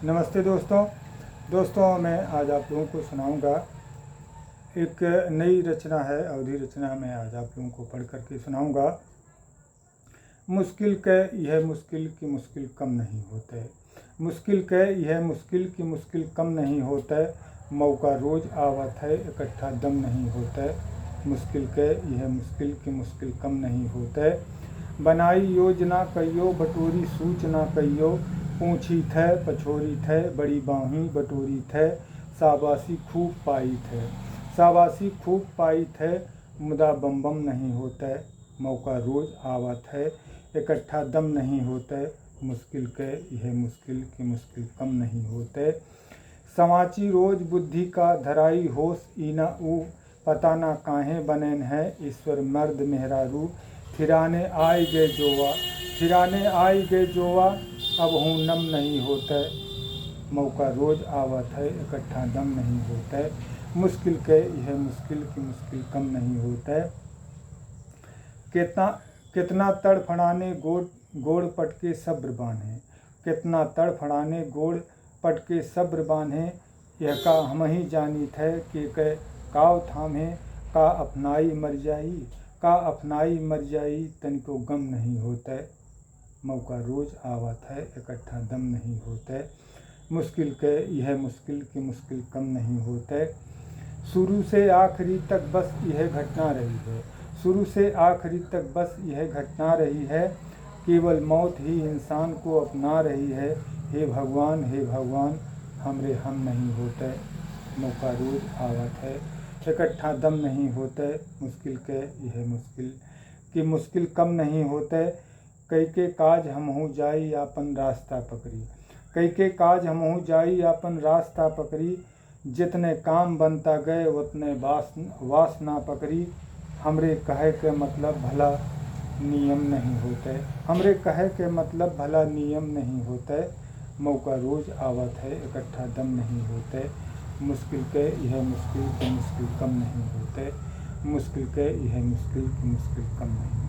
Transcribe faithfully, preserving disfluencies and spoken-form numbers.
नमस्ते दोस्तों। दोस्तों, मैं आज आप लोगों को सुनाऊंगा, एक नई रचना है, अवधी रचना। मैं आज आप लोगों को पढ़ करके सुनाऊंगा। मुश्किल के यह मुश्किल कि मुश्किल कम नहीं होते। मुश्किल के यह मुश्किल कि मुश्किल कम नहीं होते। मौका रोज आवत है, इकट्ठा दम नहीं होते। मुश्किल के यह मुश्किल कि मुश्किल कम नहीं होते। बनाई योजना कइयो, बटोरी सूचना कइयो, पूछी थे, पछोरी थे, बड़ी बाहीं बटोरी थे, शाबाशी खूब पाई थे, शाबाशी खूब पाई थे, मुदा बम बम नहीं होते। मौका रोज आवत है, इकट्ठा दम नहीं होते। मुश्किल के यह मुश्किल कि मुश्किल कम नहीं होते। समाची रोज बुद्धि का धराई होश, ई ना ऊ पता ना काहे बनेन है, ईश्वर मर्द मेहरारू। थिराने आइ गए जोवा, थिराने आइ गए जोवा, अब हूँ नम नहीं होते। मौका रोज आवत है, इकट्ठा दम नहीं होते। मुश्किल के यह मुश्किल कि मुश्किल कम नहीं होते। कितना, कितना तड़फड़ाने गोड़, गोड़ पटके सब्र बान्हे। कितना तड़फड़ाने गोड़ पटके सब्र बान्हे। यह का हमही जानी थे कि के काव थाम्हे, का अपनाई मर जाई, का अपनाई मर जाई, तनिको गम नहीं होते। मौका रोज आवत है, इकट्ठा दम नहीं होते। मुश्किल के यह मुश्किल कि मुश्किल कम नहीं होते। शुरू से आखिरी तक बस यह घटना रही है, शुरू से आखिरी तक बस यह घटना रही है। केवल मौत ही इंसान को अपना रही है। हे भगवान, हे भगवान, हमरे हम नहीं होते। मौका रोज आवत है, इकट्ठा दम नहीं होते। मुश्किल के यह मुश्किल कि मुश्किल कम नहीं होते। कई के काज हमहू जाई आपन रास्ता पकड़ी, कई के काज हमहू जाई आपन रास्ता पकड़ी। जितने काम बनता गए उतने वास-, वासना पकड़ी। हमरे कहे के मतलब भला नियम नहीं होते, हमरे कहे के मतलब भला नियम नहीं होते। मौका रोज आवत है, इकट्ठा दम नहीं होते। मुश्किल के यह मुश्किल कि मुश्किल कम नहीं होते। मुश्किल के यह मुश्किल कि मुश्किल कम नहीं